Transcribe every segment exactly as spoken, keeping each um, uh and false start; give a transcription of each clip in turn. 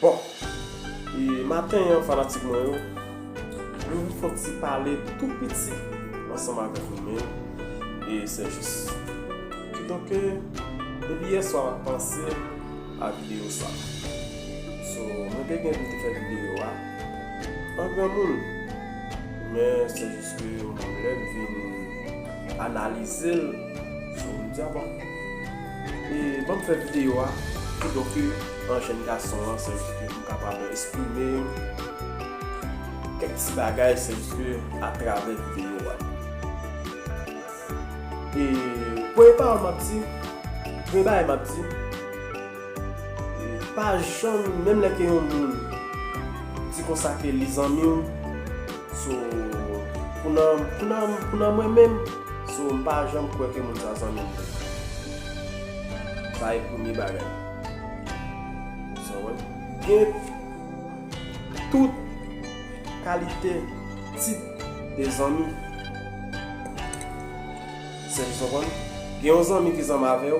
Bon, e maten an, fanatik mwen yo, nou vin fè yon ti pale tou piti ansanm avèk nou menm, e Sè Jis. Kidonk, depi yè swa m ap panse a videyo sa. So, mwen te gen pou m te fè videyo a an granmoun, men se jis ke lè m vin analize l, so, m di, a bon, e ban m fè videyo a, kidonk, an jèn gason an, se jis ke pou m kapab eksprime kèk ti bagay, se jis ke atravè videyo a. E premye pawòl m ap di, premye bagay m ap di, e pa janm, menm lè ke yon moun di konsa ke li zanmi w, so, pou nan, pou nan, pou nan mwen menm, so, m pa janm kwè ke moun sa zanmi m. Sa e premye bagay. So, gen tout kalite, tip de zanmi. Sè Jis, konprann? Gen yon zanmi ki zanmi avè w,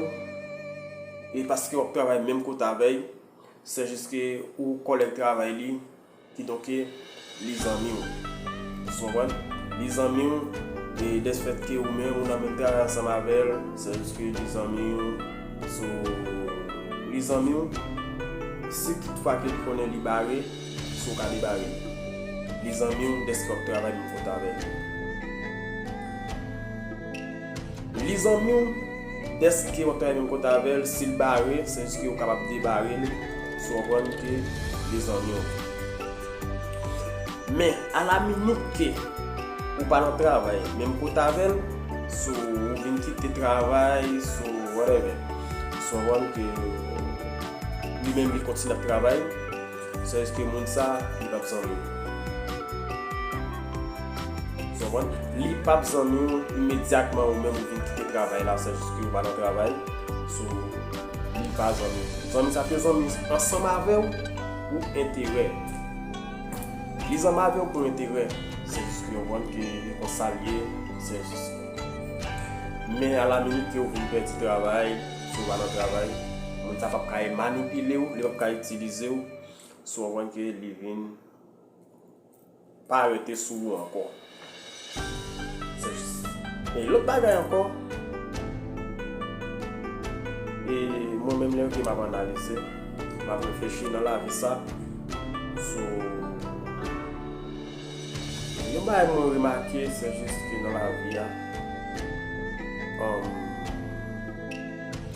e paske w ap travay menm kote avè l, se jis ke ou kòlèg travay li, kidonk, li zanmi w. Ou konprann? Li zanmi w, e dèfèt ke ou menm, ou nan menm travay ansanm avè l, se jis ke li zanmi w. So, li zanmi w, si tout fwa ke li konnen li bare, so w ka debare l. Li zanmi w, dèske w ap travay menm kote avè l. Li zanmi w, dèske w ap travay menm kote avè l, si l bare, se jis ke w kapab debare l, si w konprann ke li zanmi w. Men, alaminit ke ou pa nan travay menm kote avè l, so ou vin kite travay, so whatever, si w konprann ke li menm li kontinye ap travay, se jis ke moun sa, li p ap zanmi w. Ou konprann? Li p ap zanmi w imedyatman ou menm ou vin kite travay la, se jis ke ou pa nan travay. So, li pa zanmi w. Zanmi sa te zanmi ansanm avè w pou enterè. Li zanmi avè w pou enterè. Se jis ke ou konprann ke e konsa l ye, se jis. Men alaminit ke ou vin pèdi travay, si w pa nan travay, moun sa p ap ka manipile w, li p ap ka itilize w, si w konprann ke li vin pa rete sou ou ankò. Se jis. E lòt bagay ankò, e mwen menm lè ke m ap analize, m ap reflechi nan lavi sa, so, yon bagay mwen remake, se jis ke nan lavi a, um,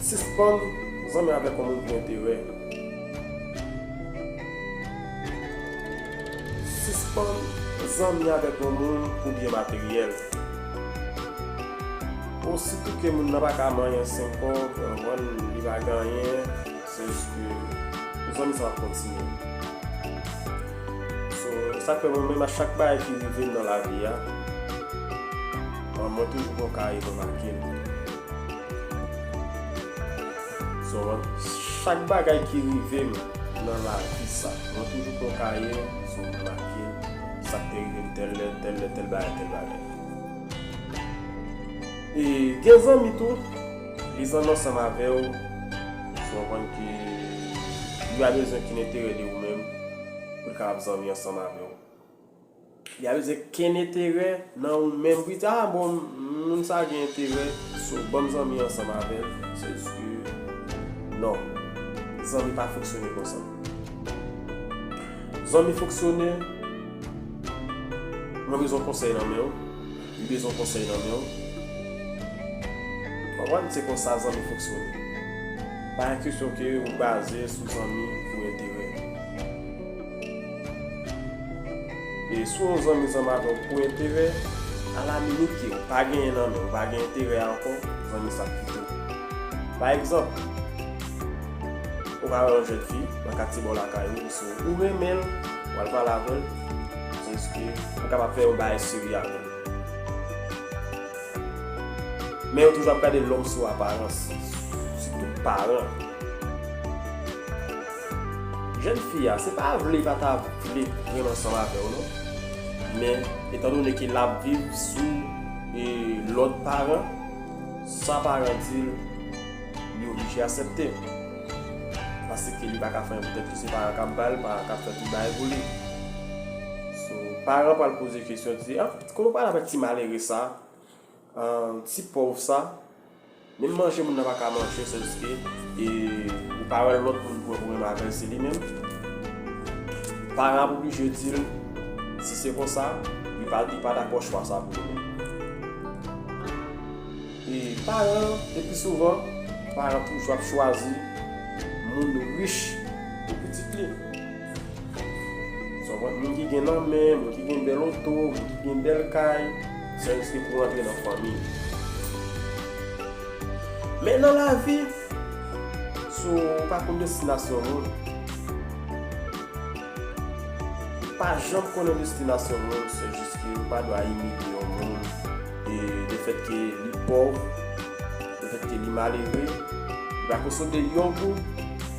sispann zanmi avèk yon moun pou enterè. Sispann zanmi avèk yon moun pou byen materyèl. Ositou ke moun nan pa ka manyen senk kòb, konprann, li pa gen anyen, se jis ke zanmi sa ap kontinye. So, sa k fè mwen menm a chak bagay ki rive m nan lavi a, mwen toujou pran kaye mwen make l. So, chak bagay ki rive m nan lavi sa, mwen toujou pran kaye, so mwen make sa k te rive m tèl lè, tèl lè, tèl bagay, tèl bagay. E gen zanmi tou, li zanmi ansanm avè w, so w konprann ke li pa bezwen kenn enterè de ou menm pou l kapab zanmi ansanm avè w. Li pa bezwen kenn enterè nan ou menm pou li di, a bon, moun sa gen enterè, so ban m zanmi ansanm avè l, se jis ke non, zanmi pa fonksyone konsa. Zanmi fonksyone, mwen bezwen konsèy nan men w, li bezwen konsèy nan men w. Konprann? Se konsa zanmi fonksyone. Pa gen kesyon ke ou baze sou zanmi pou enterè. E si yon zanmi zanmi avè w pou enterè, alaminit ke ou pa genyen nan men w, ou pa gen enterè a ankò, zanmi sa ap kite w. Pa egzanp, ou ka wè yon jèn fi nan katye bò lakay ou, so ou renmen l, w al pale avè l, se jis ke ou kapab fè yon bagay serye avè l. Men yo toujou ap gade lòm sou aparans, sitou paran. Jèn fi a, se pa vle li pa ta vle renmen ansanm avè w non. Men, etandone ke l ap viv sou, e, lòd paran, sa paran di l, li oblije aksepte. Paske ke li pa ka fè anyen pou tèt li, se paran k ap ba l, paran k ap fè tout bagay pou li. So, paran pral poze kesyon, di, ah, kòman w pral avèk ti malere sa, ah, ti pòv sa, menm manje moun nan pa ka manje, se jis ke, e, ou pa wè lòt moun pou wè pwoblèm avè l, se li menm. Paran ap oblije di l, si se konsa, li pa, li pa dakò chwa sa pou li menm. E paran, le pli souvan, paran toujou ap chwazi moun rich pou pitit li. Sa w konprann? Moun ki gen nan men, moun ki gen bèl oto, moun ki gen bèl kay, se riske pou rantre nan fanmi. Men nan lavi, si w pa konn destinasyon moun, ou pa janm konnen destinasyon moun, se jis ke ou pa dwa imilye yon moun, e lefètke li pòv, lefètke li malere, li pa konn sot de yon goud,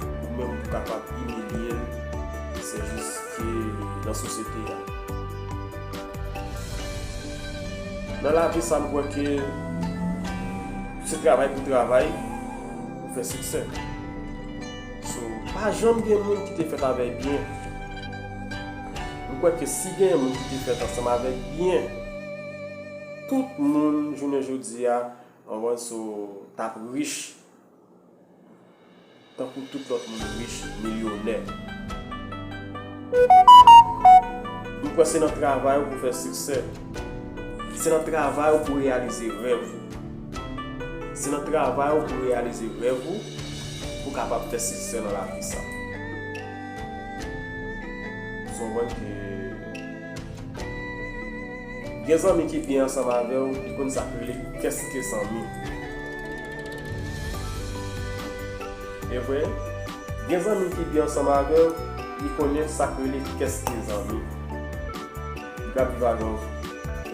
ou menm ou kapab imilye l, se jis ke nan sosyete a. Nan lavi sa, m kwè ke se travay pou travay, pou fè siksè. So, pa janm gen moun ki te fèt avèk byen. M kwè ke si gen moun ki te fèt ansanm avèk byen, tout moun, jounen jodi a, w konprann, so, t ap rich tankou tout lòt moun rich, milyonè. M kwè se nan travay ou pou fè siksè. Se nan travay ou pou reyalize rèv ou. Se nan travay ou pou reyalize rèv ou, pou kapab fè siksè nan lavi sa. Ou konprann ke gen zanmi ki byen ansanm avè w, li konn sa k rele kèske zanmi. E vre, gen zanmi ki byen ansanm avè w, li konnen sa k rele kèske zanmi. Li p ap viv avè w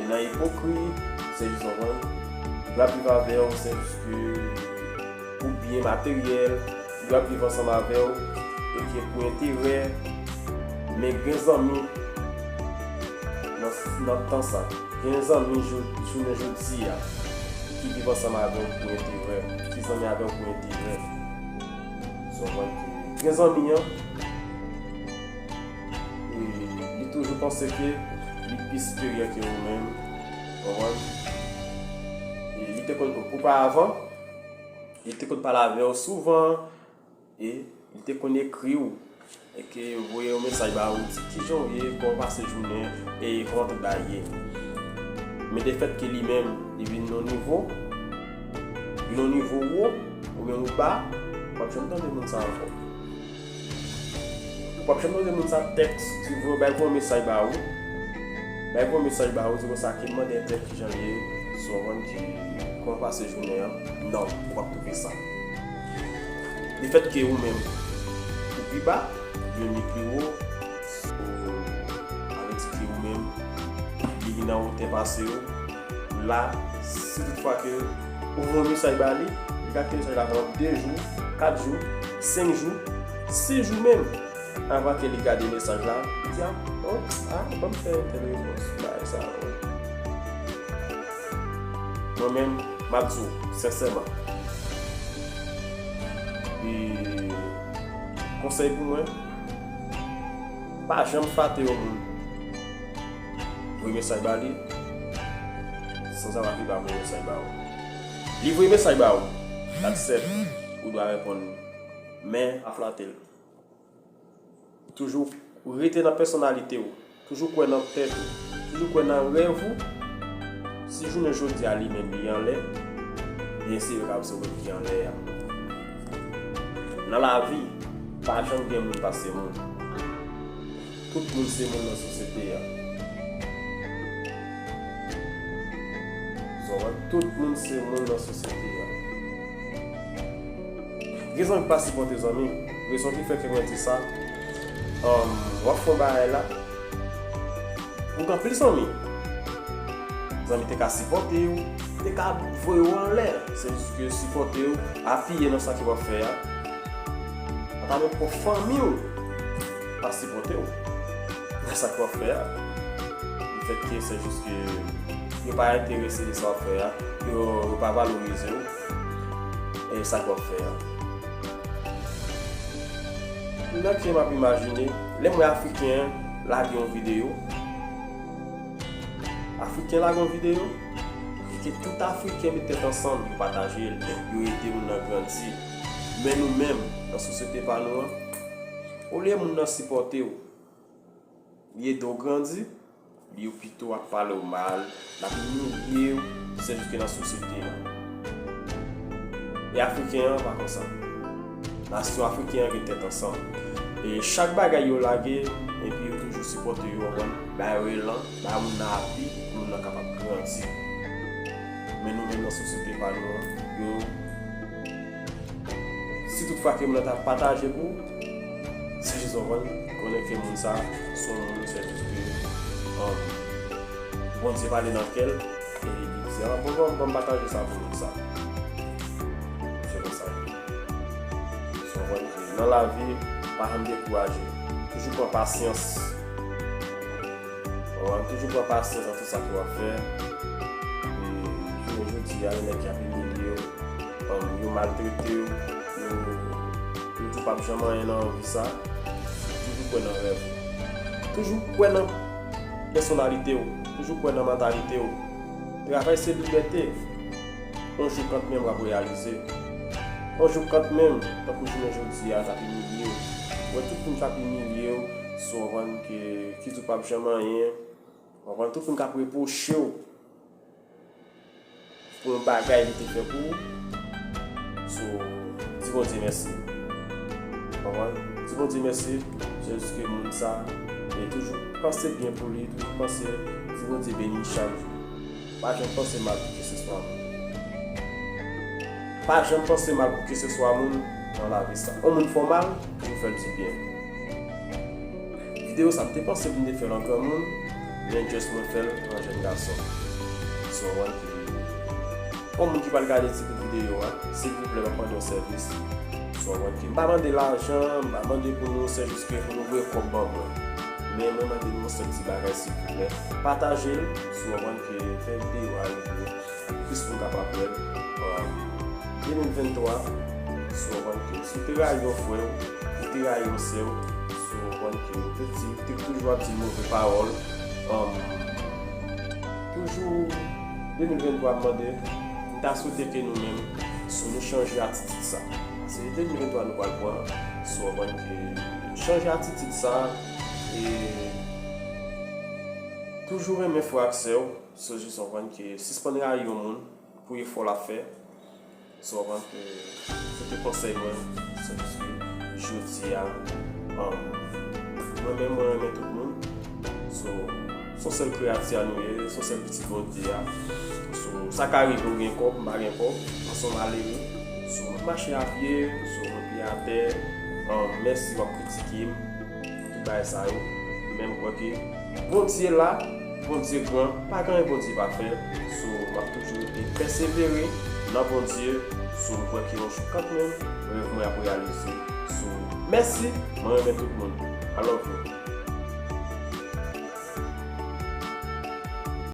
nan ipokri, se jis, w konprann? Li p ap viv avè w, se jis ke pou byen materyèl, li p ap viv ansanm avè w, e ke pou enterè, men gen zanmi nan, nan tan sa, gen zanmi jou-, jounen jodi a, ki viv ansanm avè w pou enterè, ki zanmi avè w pou enterè. Ou konprann? Gen zanmi an, e li toujou panse ke li pi siperyè ke ou menm, ou konprann? E li te konn, oparavan, li te konn pale avè w souvan, e li te konn ekri w, e ke voye yon mesaj ba ou, di kijan w ye, kòman w pase jounen, e kòman tout bagay ye. Men lefètke li menm, li vin nan nivo, vin nan nivo wo, oubyen ou ba, w p ap janm tande moun sa ankò. Ou p ap janm tande moun sa tèks, di voye, bay voye mesaj ba ou. Bay voye mesaj ba ou, di konsa ke mande entèl kijan l ye, si w konprann, ki, kòman pase jounen an. Non, ou p ap twouve sa. Lefètke ou menm, ou pi ba, oubyen li pi wo, ou, sa vle di ke ou menm, li nan wotè pase w, la, si toutfwa ke ou voye mesaj ba li, li ka kite mesaj la pandan de jou, kat jou, senk jou, sis jou menm, anvan ke li gade mesaj la, li di, a, o, a, ban m fè entèl repons, bagay sa, wi. Mwen menm, m ap di w, sensèman, e konsèy pou mwen, pa janm flate yon moun. Voye mesaj ba li, sanzava ki pa voye mesaj ba ou. Li voye mesaj ba ou, l aksepte, ou dwa reponn li. Men, pa flate l. Toujou rete nan pèsonalite w. Toujou kwè nan tèt ou. Toujou kwè nan rèv ou. Si jounen jodi a li menm li anlè, byen se yo k ap sove ki anlè a. Nan lavi, pa janm gen moun pase moun. Tout moun se moun nan sosyete a. Sa w wè, tout moun se moun nan sosyete a. Gen zanmi ki pa sipòte zanmi. Rezon ki fè ke mwen di sa, um, w ap fè yon bagay la, ou gen anpil zanmi. Zanmi te ka sipòte w, te ka voye w anlè. Se jis ke sipòte w, apiye nan sa ke w ap fè a. Ata menm pwòp fanmi w pa sipòte w nan sa ke w ap fè a. Lefètke se jis ke yo pa enterese de sa w ap fè a, yo, yo pa valorize w e sa ke w ap fè a. Nan ke m ap imajine, lè m wè Afriken an lage yon videyo, Afriken lage yon videyo, e ke tout Afriken met tèt ansanm, yo pataje l, yo ede moun nan grandi. Men nou menm, nan sosyete pa nou an, olye moun nan sipòte w, li ede w grandi, li pito ap pale w mal, l ap imilye w, se jiske nan sosyete a. E Afriken an pa konsa. Nasyon Afriken an gen tèt ansanm. E chak bagay yo lage, epi yo toujou sipòte yo, konprann, ba yo elan, ba moun nan api, pou moun nan kapab grandi. Men nou menm nan sosyete pa nou an, yo, si tout fwa ke moun nan ta pataje pou ou, se jis, konprann, konnen ke moun sa, se yon moun, se jis ke, um, Bondye pale nan kè l, e li di, "Ah, bon, bon, bon, pataje sa pou moun sa." Se konsa. So, konprann ke nan lavi, pa janm dekouraje. Toujou pran pasyans. Konprann? Toujou pran pasyans nan tout sa ke w ap fè. E jounen jodi a, gen nèg ki ap imilye w, um, yo maltrete w, yo, yo di w p ap janm anyen nan vi sa. Toujou kwè nan rèv ou. Toujou kwè nan pèsonalite w. Toujou kwè nan mantalite w. Travay se libète. Yon jou kantmenm w ap reyalize. Yon jou kantmenm, tankou jounen jodi a, t ap imilye w. Wè tout moun k ap imilye w, so w konprann ke, ki di w p ap janm anyen. W konprann tout moun k ap repwoche w pou yon bagay li te fè pou ou. So, di Bondye mèsi. Konprann? Di Bondye mèsi, se jis ke moun sa, e toujou panse byen pou li, toujou panse, di Bondye beni l chak jou. Pa janm panse mal pou keseswa moun. Pa janm panse mal pou keseswa moun nan lavi sa. Yon moun fè w mal, toujou fè l di byen. Videyo sa, m te panse pou m te fè l an granmoun, men just mwen fè l an jèn gason. So, w konprann ke yon moun ki pral gade ti bout videyo a, silvouplè, m ap mande yon sèvis. So, w konprann ke m pa mande lajan, m pa mande pou nou, se jis ke pou nou voye kòb ban mwen. Men mwen mande nou yon sèl ti bagay, silvouplè. Pataje l, so, w konprann ke fè videyo a rive plis moun kapab wè l. Um, de mil venntwa, so, w konprann ke si w te rayi yon frè w, ou te rayi yon sè w, so, w konprann ke ou te di, ou te toujou ap di move pawòl, um, toujou, de mil venntwa ap mande, m ta swete ke nou menm, so, nou chanje atitid sa. Se de mil venntwa nou pral pran, so, w konprann ke chanje atitid sa, e toujou renmen frè ak sè w, so, jis w konprann ke sispann rayi yon moun, pou efò l ap fè. So, w konprann ke se te konsèy mwen, se jis ke jodi a, um, mwen menm, mwen renmen tout moun. So, se yon sèl kreyati a nou ye, se yon sèl pitit Bondye a. So, sa ka rive ou gen kòb, m pa gen kòb, mwen se yon malere. So, m ap mache a pye, so, mwen pye atè. Um, mèsi, w ap kritike m. Tout bagay sa yo. Men m kwè ke Bondye la, Bondye gran, pa gen anyen Bondye pa fè. So, m ap toujou rete pèsevere nan Bondye. So, m kwè ke yon jou kantmenm, rèv mwen ap reyalize. So, mèsi, mwen renmen tout moun. I love you.